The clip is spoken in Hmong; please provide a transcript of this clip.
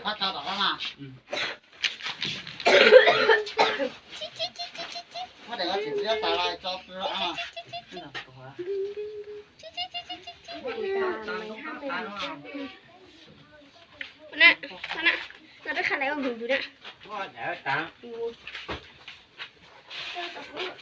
Qhov tso tom qab mas. Muab daim txiv txiab tas los tso pw los. Na, na, no rab qha lawv ua npus npus na.